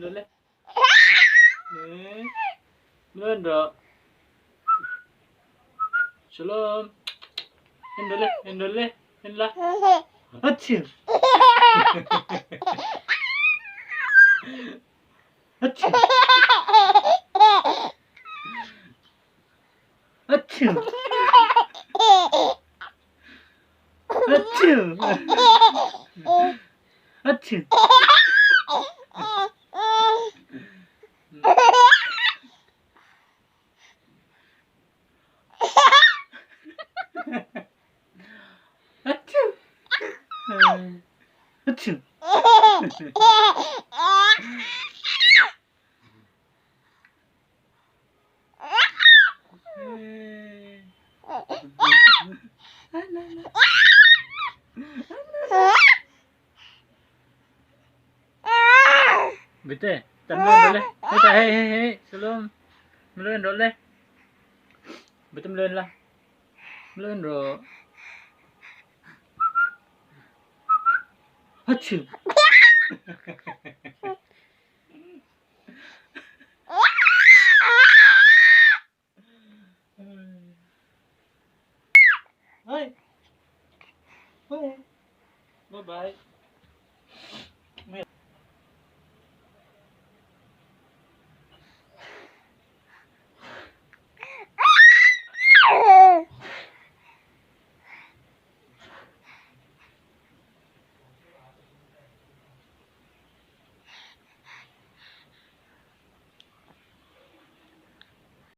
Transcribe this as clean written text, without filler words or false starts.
En rawh le. Min lo en rawh. Shalom. En rawh le, en rawh le, en la. Achoo. Achoo. Achoo. Achoo. Achoo. Achoo. Achoo. Bite, tan lo en rawh le. Hetah hei hei hei Shalom. Min lo en rawh le. Bite min lo en la. Min lo en rawh. Achoo. Bye. Bye. Bye bye.